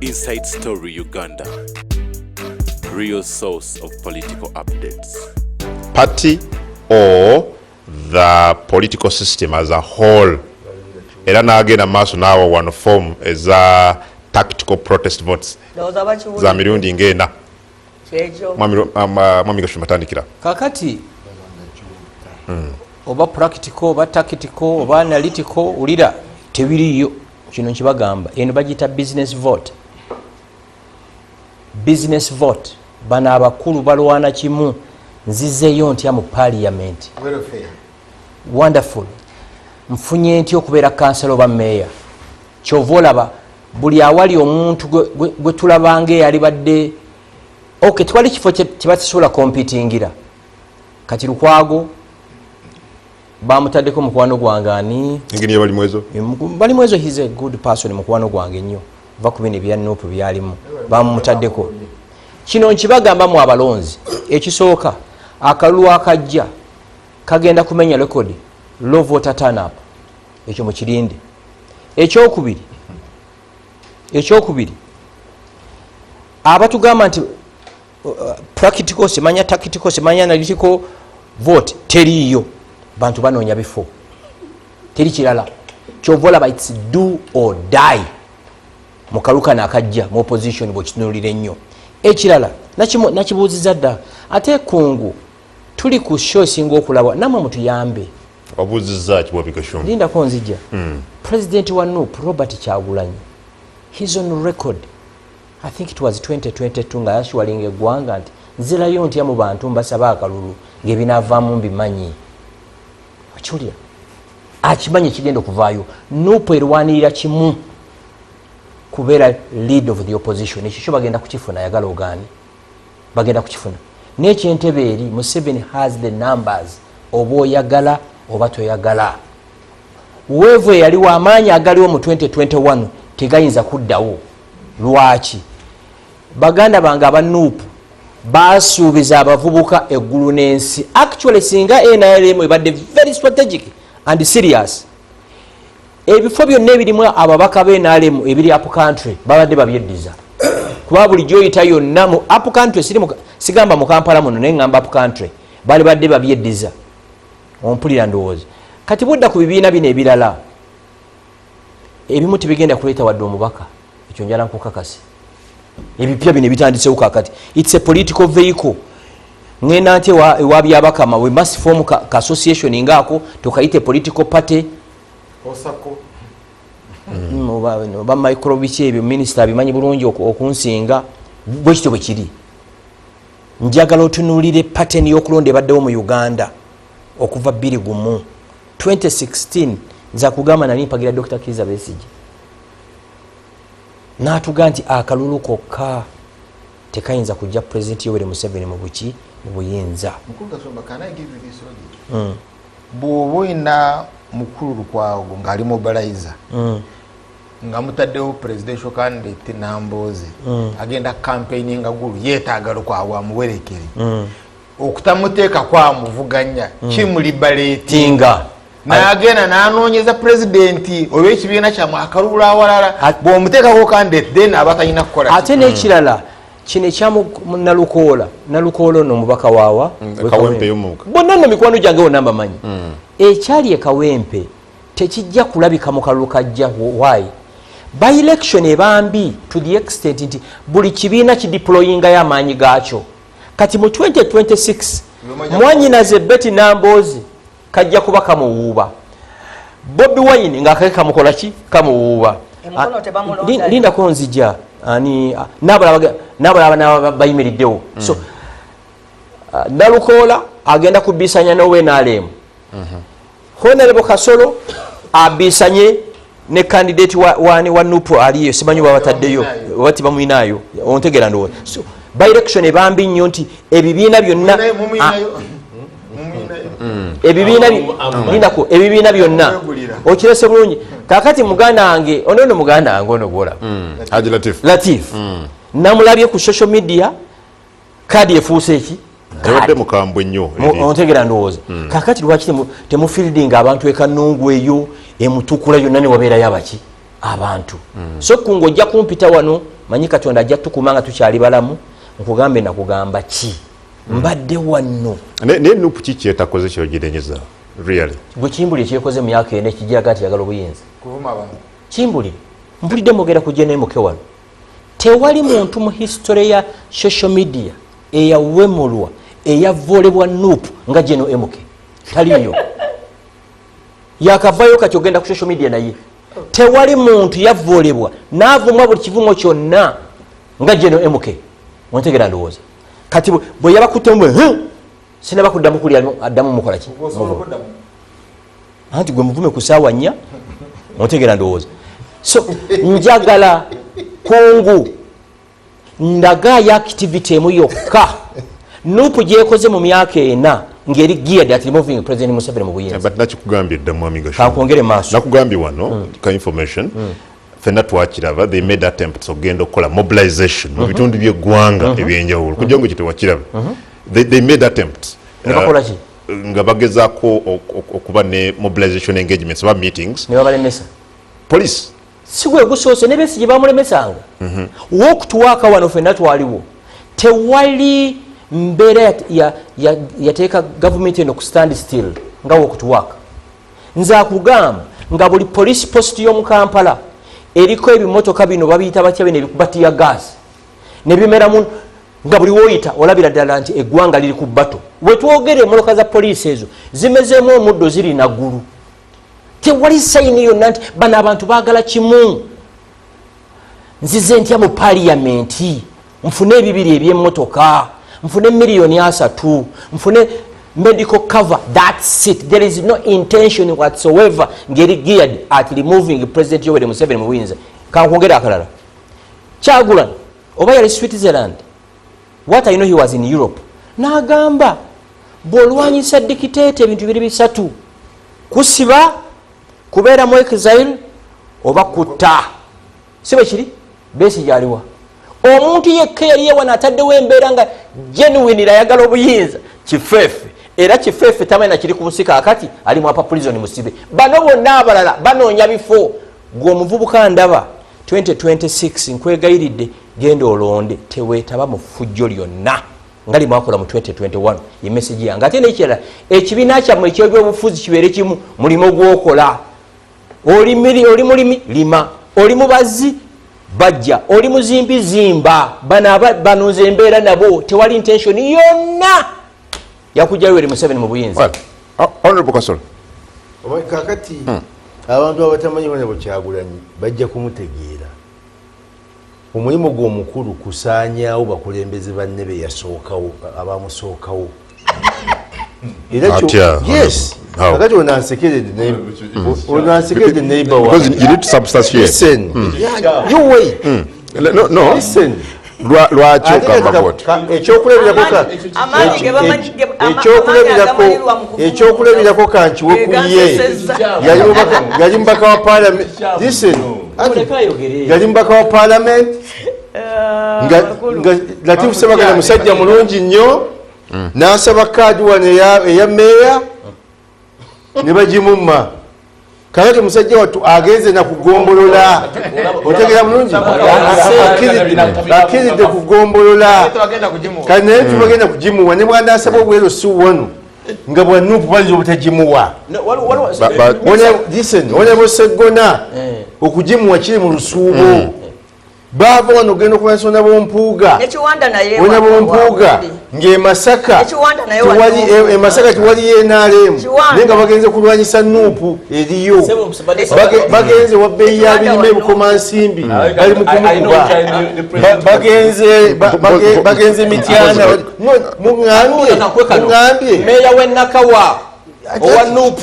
Inside Story Uganda, real source of political updates. Party or the political system as a whole. Era n'agenda maaso n'awa wano form eza tactical protest votes Ndowooza bakiwulira. Za mirundi ng'ena. Kyekyo. Mwami Gashumba, tandikira. Kakati oba practical oba tactical oba analytical, wulira, tebiriiyo. Kino nkibagamba, eno bagiyita business vote, business vote. Bano abakulu balwana kimu: nzizeeyo ntya mu parliament? Welfare. Wonderful. Nfunye ntya okubeera kansala oba meeya? Kyova olaba buli awali omuntu gwe tulabanga eyali badde ok, twali kifo kyebakisobola competingira. Kati Lukwago bamutaddeko mukwano gwange ani? Engeri Balimwezo. Balimwezo, he's a good person, mukwano gwange nnyo. Va ku bino ebya NUP byalimu, bamutaddeko. Kino nkibagamba mu abalonzi, ekisooka, akalulu akajja kagenda kumenya record, low voter turn up, ekyo mukirinde. Ekyokubiri, abatugamba nti practical, simanya tactical, simanya analytical vote, teriiyo. Bantu banoonya bifo, teri kirala. Kyova olaba it's do or die mu kalukano akajja mu opposition, bwekitunulira ennyo. Ekirala, nakibuuziza dda, ate kungu tuli ku show esinga okulabwa, namwe mutuyambe. Wabuuzizza ki, Mwami Gashumba? Lindako, nzija. President wa NUP, Robert Kyagulanyi, he's on record, I think it was 2022, nga yashuwalinga eggwanga nti nzirayo ntya mu bantu mbasaba akalulu ngaebinaavaamu mbimanyi. Okiwulira? Akimanyi ekigenda okuvaayo. NUP erwanirira kimu, kubeera lead of the opposition. Ekyo kyo bagenda kukifuna, yagala ogaane, bagenda kukifuna. Nekyentebe eri, Museveni has the numbers, oba oyagala oba toyagala. Weevu eyaliwo, amaanyi agaliwo mu 2021 tegayinza kuddawo. Lwaki? Baganda bange aba NUP basuubiza abavubuka eggulu n'ensi. Actually, singa NRM ebadde very strategic and serious, ebifo byonna ebirimu ababaka b'NRM ebiri up country babadde babyeddiza, kuba bulijjo oyita yonna mu up country, sigamba mu Kampala muno, naye ngamba up country, bali badde babyeddiza. Ompulira? Ndowooza kati budda ku bibiina bino ebirala, ebimu tebigenda kuleeta wadde omubaka. Ekyo njala nkukakasi. Ebipya bino ebitandisewo kakati, it's a political vehicle. Ngenda nti ewa Byabakama, we must form ka association ngaako, tukayite political party. Osako. Oba micro biki ebyo, minisita abimanyi bulungi okunsinga. Bwekityo bwe kiri. Njagala otunuulire pattern y'okulonda ebaddewo mu Uganda okuva 21 2016. Nza kugamba, nali mpagira Dr Kiza Besige, n'atuga nti akalulu kokka tekayinza kujja Pulezidenti Yoweri Museveni mu buki, mu buyinza. Mukulu Kasumba, can I give you this logic? Bw'oba oyina mukulu Lukwago ng'ali mobilizer, nga mutaddewo presidential candidate Nambooze, agenda campaigninga gulu, yeetaaga Lukwago amuwerekere. Okutamuteeka kwamuvuganya kimuliberatinga. Tinga. N'agenda n'anoonyeza pulezidenti oba ekibiina kyammwe akalulu awalala. Bw'omuteekako candidate, then aba talina kukola ki? Ate n'ekirala, kino ekya Nalukoola, Nalukoola ono omubaka waawa? Kawempe y'omuka. Bonna nno mikwano gyange bonna mbamanyi. Ekyali e Kawempe tekijja kulabika mu kalulu kajja. Why? By election ebambi to the extent nti buli kibiina kideployingayo amaanyi gaakyo. Kati mu 2026, mwanyinaze Betty Namboozi kajja kuba kamuwuuba, Bobi Wine ngaakake kamukola ki, kamuwuuba. Emikono tebamulonda. Lindako, nzija. Ani n'abalaba naba bayimiriddewo. So Nalukoola agenda kubisanya nowenrm, Honorable Kasolo abisanye ne candidate wani wa NUP aliyo, simanyi oba bataddeyo oba tibamwinaayo. Ontegera? Ndowooza so by election ebambi nnyo nti ebibiina byonna Mumwinayo. Mumwinayo. Ebibiina lindako, ebibiina byonna Mwegulira. Okirese bulungi. Kakati muganda wange ono, no muganda wange ono gwolaba, Haji Latif. Latif, namulabye ku social media, kaadi efuuse eki. Yabadde mukambwe nnyo eri. Ontegera? Ndowooza kakati lwaki temufieldinga abantu ekanungu eyo emutukula yonna newabeerayo abaki Abantu. So kungo ojja kumpita wano, manyi Katonda ajja tukuma nga tukyali balamu, nkugambe nakugamba ki? Mbadde wano. Ne NUP kiki etakoze kyogirenyeza? Really? Gwe kimbulire kyekoze mu myaka ena ekijiraga nti yagala obuyinza. Kuvuma abantu. Kimbulire. Mpulidde mwogera ku Gen MK wano. Tewali muntu mu history ya social media eyawemulwa, eyavoolebwa NUP nga Gen MK. Taliyo. Yakavayo kati ogenda ku social media naye. Tewali muntu yavoolebwa n'avumwa buli kivumo kyonna nga Gen MK. Ontegera ndowooza. Kati bwe yabakutte mwe, sinaba kuddamu kulya addamu mukola ki? Anti gwe muvume ku ssaawa 4, ontegera ndowooza. So njagala kungu ndagayo activity emu yokka NUP gyekoze mu myaka ena ng'eri geared at removing President Museveni mu buyinza. But nakikugambye dda mwami Gashumba. Kankwongere maaso. Nakugambye wano ka information. Fenna twakiraba, they made attempts okugenda okukola mobilization mu bitundu by'eggwanga ebyenjawulo. Kujja ngo kitewakiraba. They made attempts. Ne bakola ki? Nga bagezaako okuba ne mobilization engagements oba meetings. Ne babalemesa. Police. Si gwe gusoose ne Besigye bamulemesanga. Walk to work wano fenna twaliwo. Tewali mbeera yateeka gavumenti eno ku stand still nga walk to work. Nze akugamba nga buli police post y'omu Kampala eriko ebimotoka bino babiyita batya bino ebikuba tear gas ne bimeramu nga buli woyita olabira ddala nti eggwanga liri ku battle. We twogera emmotoka za poliisi ezo zimezeemu omuddo ziri naggulu. Tewali sayini yonna nti bano abantu baagala kimu. Nzize ntya mu parliament nfune ebibiri eby'emmotoka, nfune miliyoni 3, nfune medical cover, that's it. There is no intention whatsoever ngeri geared at removing President Yoweri Museveni mu buyinza. Kankwongere akalala. Kyagulanyi oba yali Switzerland, what I know he was in Europe, n'agamba bw'olwanyisa dictator ebintu biri bisatu: kusiba, kubeera mu exile oba kutta. Si bwe kiri? Besigye aliwa? Omuntu yekka yali yewana ataddewo embeera nga genuine ayagala obuyinza Kifeefe, era Kifeefe tamanyi nakiri ku nsi kaakati, ali mu upper prison musibe. Bano bonna abalala banoonya bifo. Gwe omuvubuka ndaba 2026 nkwegayiridde genda olonde, teweetaba mu ffujjo lyonna nga limwakola mu 2021. Ye message yange. Ate n'ekirala, ekibiina kyammwe ekyebyobufuzi kibeere kimu, mulimu gwokola. Oli mulimi lima, oli mubazzi bajja, oli muzimbi zimba. Bano banoza embeera nabo tewali intention yonna yakujja Yoweri Museveni mu buyinza. Honorable Kasolo. Kakati abantu abatamanyi bane Kyagulanyi bajja kumutegeera. Omulimu gwe omukulu kusaanyaawo bakulembeze banne be yasookawo, abamusookawo. Yes. Kakati ono ansekeredde neighbor wange. Because you need to substantiate. Listen. You wait. No, no. Listen. Lwaki ogamba bw'otyo? Ekyokulabirako kankiwe ku ye. Yali mubaka wa parliament. Listen. Yali mubaka wa parliament. Nga Latif Ssebagala musajja mulungi nnyo. N'asaba kaadi wano eya meeya ne bagimumma. Kakati musajja wattu agenze na kugombolola. Otegera bulungi? Akkiridde kugombolola. Kati naye tubagenda kugimuwa ne bw'anaasaba obweru si wano nga bwa NUP bayinza obutagimuwa. Listen, Honorable Sseggona okugimuwa kiri mu lusuubo. Baava wano ogenda okulwanyisa Honorable Mpuuga. Honorable Mpuuga ng'e Masaka Masaka tewali NRM, naye nga bagenze kulwanyisa NUP eriyo. Bagenze wa bbeeyi ya birime Bukomansimbi bali mu kumukuba. Bagenze Mityana. Muŋŋambye meeya w'e Nakawa owa NUP,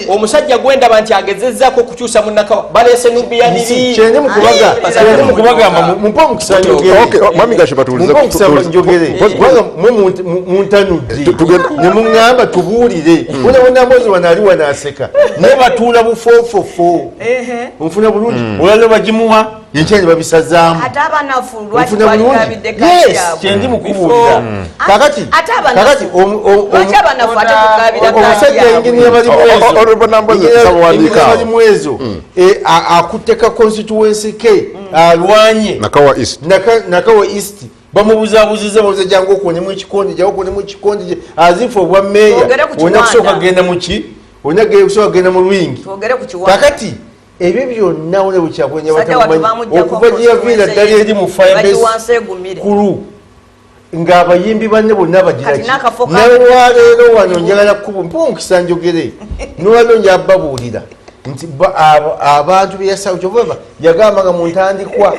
omusajja gwendaba nti agezezzaako okukyusa mu Nakawa, baleese Nubianiri. Kyende mukubagamba mumpe omukisa njogere. Mwami Gashumba, tuwulize. Mumpe omukisa njogere. Kubanga mwe muntanudde ne muŋŋamba tubuulire. Wona wona mbozi wano ali wano aseka naye batuula bufoofofo. Onfuna bulungi? Olwaliro bagimuwa. Enkya ne babisazaamu. Ate abanafu lwaki Ofuna bulungi? twalikabidde kati Yes, yaabwe? kyendi mukubuulira. Kakati Ate abanafu- kakati Lwaki abanafu ate tukabira kati omusajja yaabwe? engineer O- Honorable Namboze, nsaba owandiike awo. Balimwezo akutte ka constituency ke alwanye Nakawa East. Nakawa East bamubuzabuziza, babuza jangu okonemu ekikonde, jangu okonemu ekikonde, azifu obwa meeya. Twogere ku Olina Kiwanda. kusooka kugenda muki, olina kusooka kugenda mu ringi. Twogere ku Kiwanda. Kakati ebyo byonna wona bwekyakwenya Sajja wattu bamuggyako okuva gye yaviira ddala eri mu Firebase bagiwansi egumire. kulu ng'abayimbi banne bonna bagira Kati ki n'akafo ka- nalwaleero wano njagala kubu mpa omukisa njogere, nolwaleero njababuulira nti abantu beyasawo kyova yagamba nga mu ntandikwa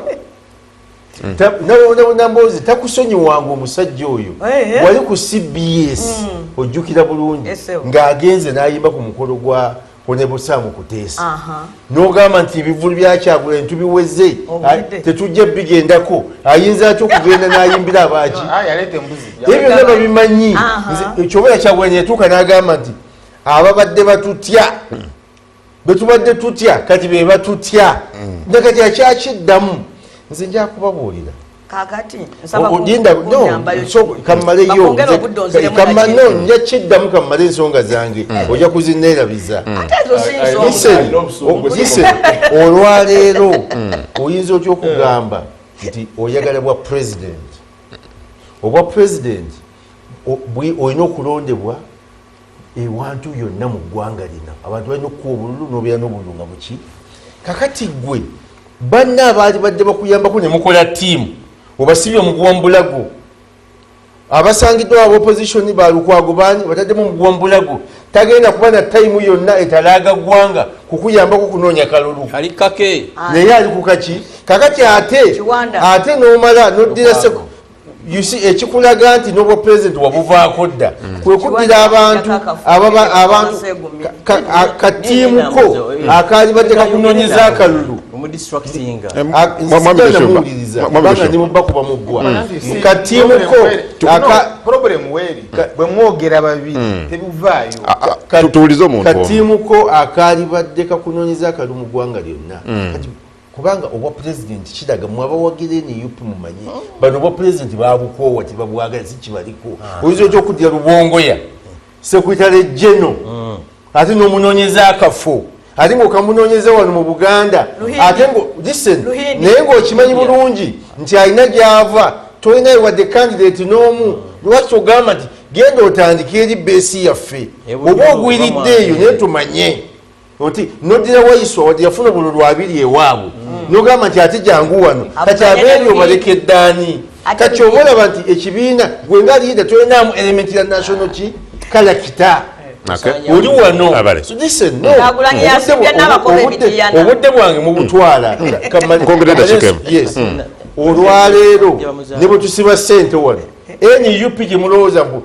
Nambooze takusonyiwanga omusajja oyo. Wali ku CBS, ojjukira bulungi, Esebo. ng'agenze n'ayimba ku mukolo gwa Honorable Sam Kuteesa, n'ogamba nti ebivulu byakyagula ntubiweze, Owulidde? tetujja bigendako. Ayinza atya okugenda n'ayimbira abaaki? Ah, yaleeta embuzi. Ebyo byonna babimanyi. Nze, kyoba Kyagulanyi yatuuka n'agamba nti ababadde batutya, betubadde tutya, kati be batutya, nakati akyakiddamu. Nze nja kubabuulira. Kakati nsaba Linda, no, kunyambayo so, kammaleyo. Bakwongere obudde onziremu nakyo. No, nja kiddamu, kammale ensonga zange, ojja kuzineerabiza. Ate ezo si nsonga. Listen, listen, olwaleero oyinza otya okugamba nti oyagala bwa president? Obwa president olina okulondebwa ewantu yonna mu ggwanga lina abantu balina okukuwa obululu, nobeera n'obululu nga buki. Kakati gwe banna abaali badde bakuyambako ne mukola ttiimu, obasibye omuguwa mu bulago. Abasangiddwa aba opposition balukwago bani bataddemu omuguwa mu bulago, tagenda kuba na tayimu yonna etalaaga ggwanga kukuyambako kunoonya kalulu. Ali kake. Naye ali ku kaki. Kakati ate Kiwanda. ate nomala noddira you see, ekikulaga nti n'obwa president wabuvaako dda kwe kuddira abantu abantu katiimu ko akaali badde kakunoonyeza akalulu. Omudistractinga. Mwami Gashumba. Namuwuliriza Mwami kubanga Gashumba. ndi mubakuba muggwa katiimu ko Problem weeri bwe mwogera babiri tebuvaayo. Tuwulize omuntu omu. Katiimu ko akaali badde kakunoonyeza akalulu mu ggwanga lyonna. Kati kubanga obwa pulezidenti kiraga mwabawagira NUP, mumanyi bano obwa pulezidenti babukoowa, tebabwagala, si kibaliko. Oyinza otya okuddira Lubongoya, secretary general, ate n'omunoonyeza akafo, ate ng'okamunoonyeza wano mu Buganda? Luhindi. Ate ngo listen, Luhindi. naye ng'okimanyi bulungi nti alina gy'ava, tolinayo wadde candidate n'omu. Lwaki ogamba nti genda otandike eri base yaffe? Ebudde Oba ogwiridde eyo, oba naye tumanye nti noddira Waiswa, wadde yafuna obululu abiri ewaabwe, nogamba nti ate jangu wano. Kati Avuganye abeeri ne Luhindi. obalekeddaani? Ate Kati Luhindi. oba olaba nti ekibiina gwe nga leader tolinamu element ya national ki character. Oli wano. Abale. So listen, no. Kyagulanyi yasimbye n'abakoba emitiyana. Obudde bwange mubutwala. Nkwongere eddakiika emu. Yes, olwaleero ne bwe tusiba ssente wano, NUP gye mulowooza mbu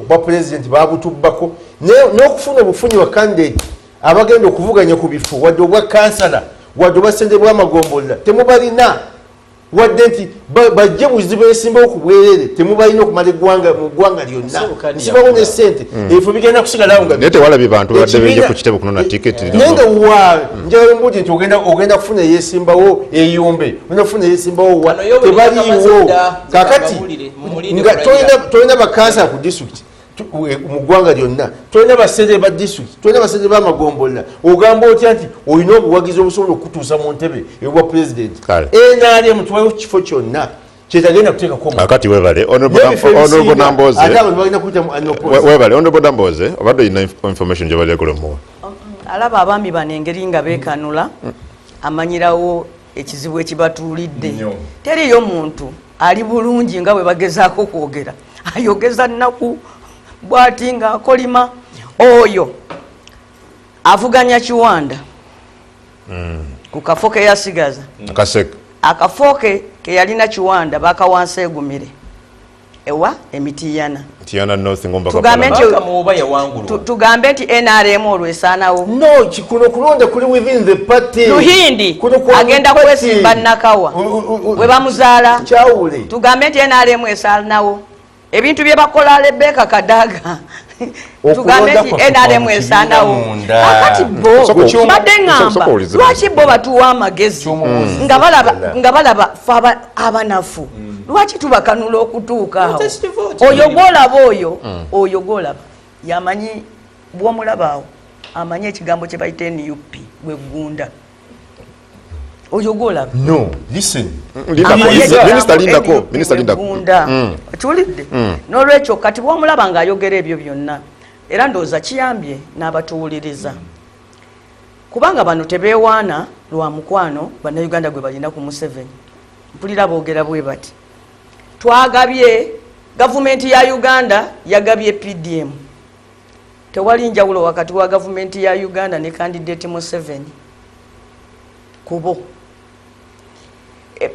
bwa pulezidenti babutubbako, n'okufuna obufunyi wa candidate abagenda okuvuganya ku bifo, wadde obwa kansala, wadde obwa ssente bw'amagombolola, temubalina. Wadde nti bajje buzi besimbawo ku bwerere, temubalina okumala eggwanga mu ggwanga lyonna. Sebo kadi Nsibawo yakula. ne ssente, ebifo bigenda kusigalawo nga Naye tewalabye bantu babadde benje Ekibiina- ku kitebe kunona tiketi? Naye nga wa njagala mbuuti nti ogenda kufuna eyesimbawo eyumbe, ogenda kufuna eyesimbawo wa Kano yo bwe tebaliiwo. yakamaze dda, Kakati mbabuulire, mumulinde nga kulayira. tolina bakansala ku district mu ggwanga lyonna, tolina basente ba district, tolina basente bamagombolola, ogamba otya nti olina obuwagizi obusobola okutuusa mu ntebe ebwa pulezidenti? Kale. NRM tuwayo kifo kyonna kyetagenda kuteekako omuntu. Akati webale. N'ebifo Honorable ebisinga, Namboze. ate abantu balina kuyita mu unopposed. Webale, Honorable Namboze, obadde olina information gye bali omuwa. Alaba abaami bano engeri nga beekanula, amanyirawo ekizibu ekibatuulidde. Teriyo muntu ali bulungi nga bwe bagezaako kwogera, ayogeza nnaku bwati ng'akolima oyo avuganya Kiwanda ku kafo ke yasigaza. Akaseke. Akafo ke ke yalina Kiwanda bakawansa egumire ewa emitiyana. Tiana North ngomba. Tugambe nti- Bakamuwa yawangulwa. Tugambe nti NRM olwo esaanawo. No, kuno kulonda kuli within the party. Luhindi Kuno kwa agenda party. kwesimba Nakawa we bamuzaala. Kyawule. Tugambe nti NRM esaanawo. Ebintu bye bakola Rebeka Kadaga. Tugambe nti NRM esaanawo. Kakati bo mbadde ŋŋamba lwaki bo batuwa amagezi nga balaba fe abanafu, lwaki tubakanula okutuuka awo? Oyo gwolaba, oyo gwolaba yamanyi, bwomulaba awo amanyi ekigambo kye bayita NUP bweggunda. Oyo gwolaba. No, listen. Minisita, lindako. Minisita, lindako. Okiwulidde? N'olwekyo kati bwomulaba ng'ayogera ebyo byonna, era ndowooza kiyambye n'abatuwuliriza, kubanga bano tebeewaana lwa mukwano Bannayuganda gwe balina ku Museveni. Mpulira boogera bwe bati: twagabye gavumenti ya Uganda, yagabye PDM. Tewali njawulo wakati wa gavumenti ya Uganda ne candidate Museveni kubo.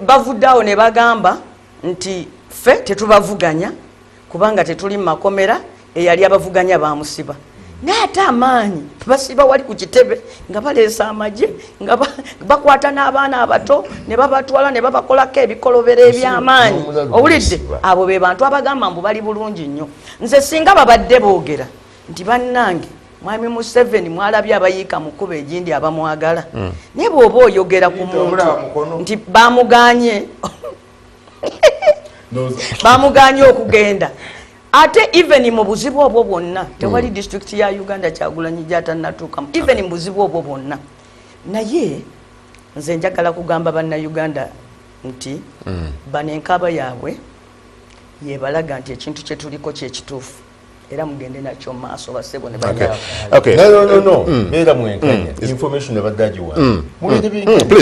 Bavudde awo ne bagamba nti ffe tetubavuganya kubanga tetuli mu makomera, eyali abavuganya bamusiba. Naye ate amaanyi basiba wali ku kitebe nga baleesa amagye, nga bakwata n'abaana abato ne babatwala ne babakolako ebikolobero eby'amaanyi. Owulidde? Abo be bantu abagamba mbu bali bulungi nnyo. Nze singa babadde boogera nti bannange, mwami Museveni mwalabye abayiika mu kkuba egindi abamwagala. Naye bw'oba oyogera ku muntu nti bamuganye okugenda, ate even mu buzibu obwo bwonna tewali disitulikiti ya Uganda Kyagulanyi gyatannatuukamu, even mu buzibu obwo bwonna. Naye nze njagala kugamba Bannayuganda nti bano enkaaba yaabwe yebalaga nti ekintu kyetuliko kyekituufu, era mugende nakyo maaso, basebo ne No, no, no, beera mwenkanya. Information abadde agiwa.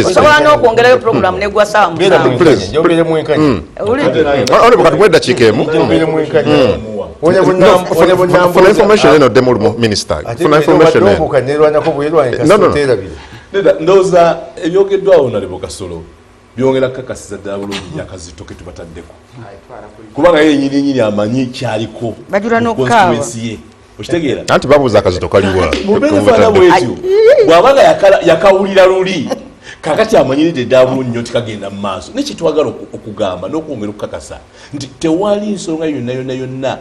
Osobola n'okwongerayo program negwa saawa 7. Beera mwenkanya. Katukuwa eddakiika emu. Beera mwenkanya. Funa information eno ddemu lumu, minisita. Funa information eno. Nerwanako bwerwanye. No, no, no. Kasiterabire. Ndowooza ebyogeddwawo nalebo Kasolo byongera kukakasiza ddala bulungi akazito ke tubataddeko, kubanga ye nyini nyini amanyi kyaliko Bajula mu n'okukaaba. constituency ye, okitegeera? Anti babuuza akazito kaliwa. Mubeera efaana bwetyo, bw'abanga yakawulira luli, kakati amanyiridde ddala bulungi nnyo nti kagenda mu maaso. Nekyetwagala okugamba n'okwongera okukakasa nti tewali nsonga yonna yonna yonna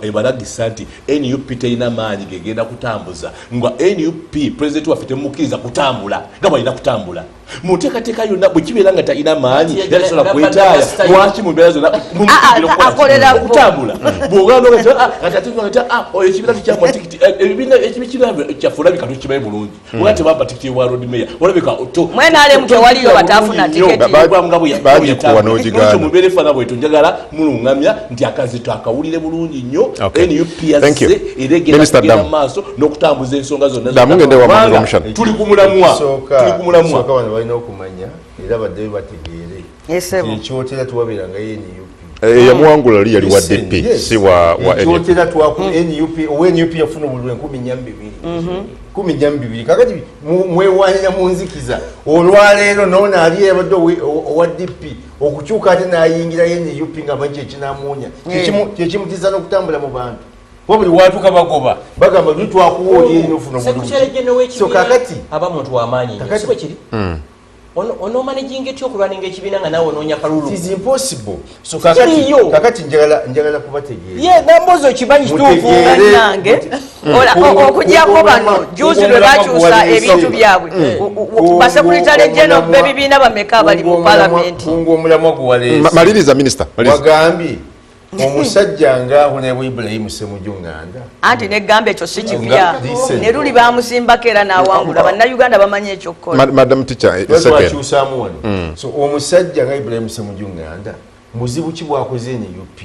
ebalagisa nti NUP terina maanyi gegenda kutambuza, nga NUP pulezidenti waffe temukkiriza kutambula nga bwalina kutambula mu nteekateeka yonna. Bwe kibeera nga talina maanyi era tasobola kwetaaya, lwaki mu mbeera zonna mumukugira okukola ki? Akolera bo. Okutambula bwogamba kati ate kati oyo ekibiina tekyamuwa tikiti. Ebibiina, ekibiina kyaffe olabika tukimanyi bulungi, oba tebampa tikiti wa Lord Mayor, olabika Mwenaalemu tewaliyo bataafuna tiketi. Bagikuwa n'ogigaana. Mubeera efaana bwetyo, njagala muluŋŋamya nti akazito akawulire bulungi nnyo. Okay. NUP Thank you. yazze era egenda Minister kugenda Damu. mu maaso n'okutambuza ensonga zonna. Damu, ngende wa Kubanga Mwami Rwomushana. tuli ku mulamwa, tuli ku mulamwa. Ekisooka, bano balina okumanya era baddeyo bategeere Esebo. ekyotera tuwabeerangayo NUP. Eyamuwangula oli yali wa Listen, DP, yes. si wa NUP. Ekyotera twaku NUP, owa NUP yafuna obululu 42,000, 42,000. Kakati mwewanira mu nzikiza. Olwaleero noono ali yabadde owa DP okukyuka ate n'ayingirayo NUP nga manyi kyekinamuwonya, kyekimutiza n'okutambula mu bantu, kuba buli watuuka bagoba, bagamba luli twakuwa oli eri ofuna Secretary obulungi. General So w'ekibiina kakati aba muntu w'amaanyi nnyo, Kakati- si bwe kiri? Onoomanaginga etya okulwaninga ekibiina nga naawe onoonya kalulu? It is impossible. So kakati Kiriyo. kakati njagala kubategeera. Ye Nambozi okimanyi kituufu. Mutegeere. Bannange, okugyako bano juzi lwe bakyusa ebintu byabwe, basecretary general b'ebibiina bameka abali mu palamenti? Kungu omulamwa guwaleese. Maliriza, minisita, maliriza. Wagambye omusajja nga Honorable Ibrahim Ssemujju Nganda. Anti negamba ekyo si kipya. Listen. Ne luli bamusimbako era n'awangula. Bannayuganda bamanyi ekyokukola. Madam teacher, Lwaki second. twakyusaamu wano? So omusajja nga Ibrahim Ssemujju Nganda, muzibu ki bwakoze NUP?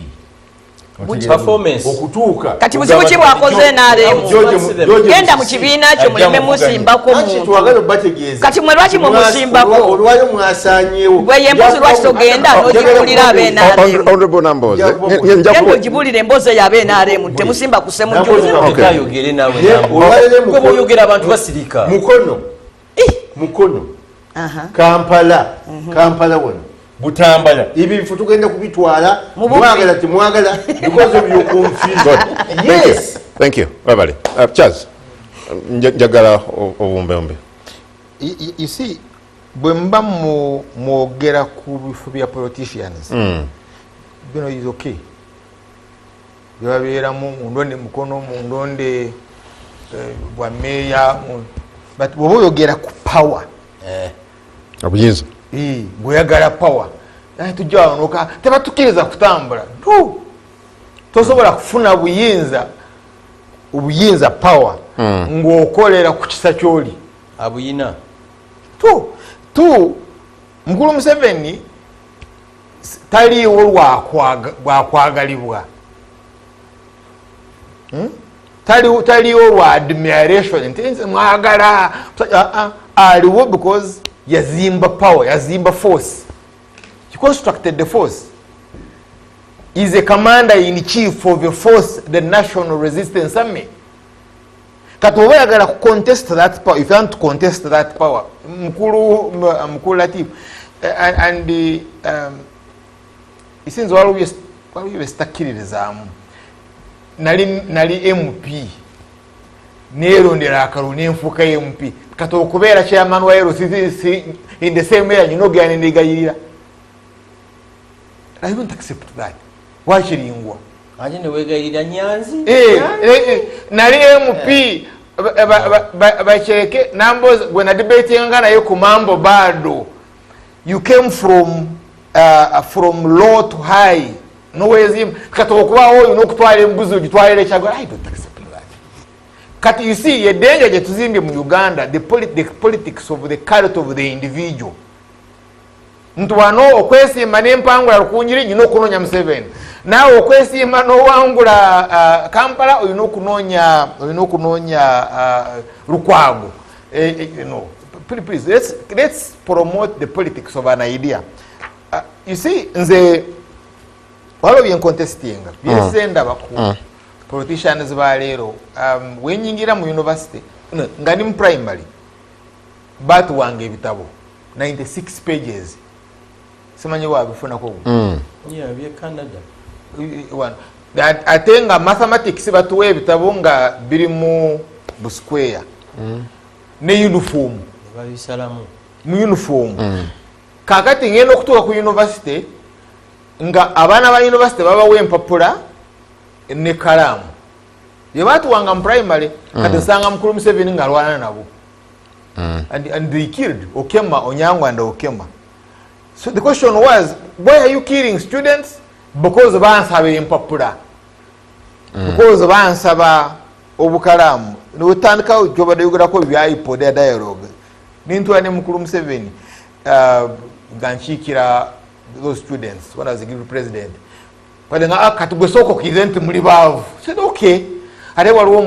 Performance. Okutuuka Kati buzibu ki bwakoze NRM? Genda mu kibiina kyo muleme musimbako muntu. Twagala obategeeza. Kati mwe lwaki mumusimbako? Olwayo mwasanyeewo. Gwe ye mbuzi lwaki togenda n'ogibuulira ab'NRM? Honorable Namboze, Genda nja ogibuulire emboozi eyo ab'NRM, temusimba ku Ssemujju. Okay. Ayogere naawe. Ye, olwaleero Gwe bw'oyogera abantu basirika. Mukono, Mukono, Kampala, Kampala wano, Butambala, ebifo tugenda kubitwala. Mu bubbi. Mwagala temwagala, because of your confusion. Good. Thank you. Yes. Thank you. Webale. Charles, njagala obumbembe. You see, bwe mba mwogera ku bifo bya politicians, bino is okay. Byebabeeramu mundonde Mukono, mundonde bwa meeya, but bwoba oyogera ku power, obuyinza, bweyagala power, tujja wanoka tebatukiriza kutambula. No, tosobola kufuna buyinza, obuyinza, power, ng'okolera ku kisa kyoli abuyina. Tu mukulu Museveni taliiwo lwakwagalibwa. Taliiwo lwa admiration nti nze mwagala. Aliwo because yazimba power, yazimba force. He constructed the force. Is a commander in chief of a force, the National Resistance Army. Kati oba oyagala ku contest that power, if you want to contest that power, mukulu Latif, and isinzi waliwo byesitakkiririzaamu. Nali MP, nerondera akalulu nenfuuka MP. Kati okubeera chairman wa LC in the same area, nyina ogenda nenegayirira. I don't accept that. Wakiringwa. Ate newegayirira Nyanzi. Nali MP, bakireke. Namboze gwe nadebatinga naye ku mambo bado. You came from low to high, nowezimba. Kati okubawo olina okutwala embuzi ogitwalira ekyagala. I don't accept that. Kati you see edanger gye tuzimbye mu Uganda, the politics of the cult of the individual, nti wano okwesiima nempangula Rukungiri, nyina okunoonya Museveni. Naawe okwesiima n'owangula Kampala, olina okunoonya Lukwago. No, please, let's promote the politics of an idea. You see, nze waliwo byencontestinga byesendaba ku politicians ba leero. Wenyingira mu university, no, nga ndi mu primary, batuwanga ebitabo 96 pages. Simanyi wabifunako. Yeah, bye Canada. Wano. Ate nga mathematics batuwa ebitabo nga biri mu busquare ne uniform. Babisalamu. Mu uniform. Kakati ngenda okutuuka ku university nga abaana ba university babawa empapula ne kalaamu byebatuwanga mu primary. Kati osanga mukulu Museveni ng'alwana nabo, and they killed Okema, Onyango and Okema. So the question was, why are you killing students? Because bansaba empapula, because bansaba obukalaamu. Notandikawo gyobadde yogerako bya ipod ya dialogue, nintula ne mukulu Museveni, nga nkiikira those students when I was a president. Kale nga, kati gwe sooka okkirize nti muli baavu. Said okay, ate waliwo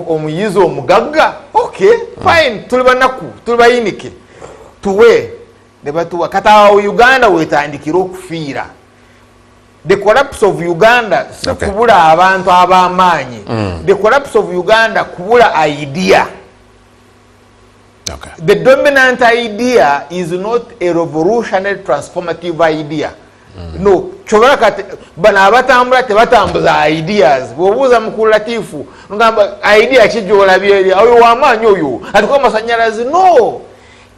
omuyizi omugagga. Okay, fine, tuli banaku, tuli bayinike, tuwe. Ne batuwa. Kati awo Uganda wetandikira okufiira. The collapse of Uganda si kubula abantu ab'amaanyi. The collapse of Uganda kubula idea. The dominant idea is not a revolutionary transformative idea. No, kyobala kati bano abatambula tebatambuza ideas. Bwobuuza mukulu Latifu, ngamba idea ki gyolabye eri oyo wamaanyi oyo atiko amasanyalaze? No,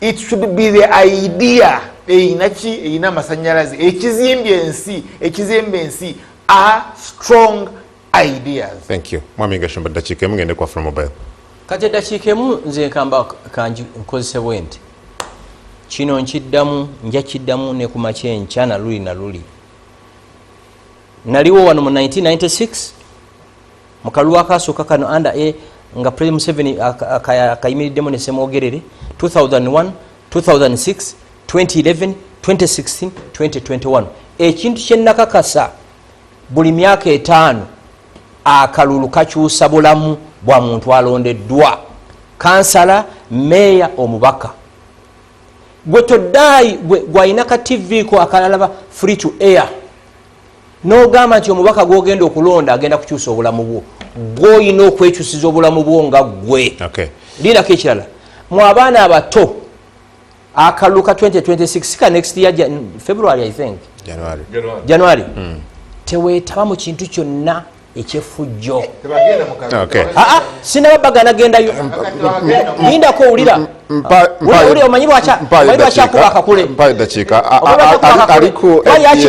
it should be the idea eyina ki, eyina amasanyalaze. Ekizimbye ensi, ekizimba ensi are strong ideas. Thank you, Mwami Gashumba. Dakiika emu, ngende kwa From Mobile. Kati eddakiika emu nze nkamba kangi nkozese bwe nti kino nkiddamu, nja kiddamu ne ku makya enkya na luli na luli. Naliwo wano mu 1996 mu kalulu akasooka kano under a nga President Museveni akayimiriddemu ne Semwogerere, 2001, 2006, 2011, 2016, 2021. Ekintu kyenakakasa, buli myaka 5 akalulu kakyusa bulamu bwa muntu alondeddwa, kansala, meeya, omubaka. Gwe todaayi gwalina ka TV ko akalalaba free to air, nogamba nti omubaka gwogenda okulonda agenda kukyusa obulamu bwo, gwoyina okwekyusiza obulamu bwo nga gwe. Lindako ekirala, mu abaana abato, akalulu ka 2026 ka next year, February, I think. January. January. Teweetaba mu kintu kyonna ekyefujjo. Tebagenda mu kalulu. Aa, sinaba bagana gendayo, lindako, owulira? Owulira, omanyi lwaki Mpayo omanyi lwaki akuba akakule? Mpayo dakiika. Omanyi lwaki akuba akakule? Aliku Why FDS.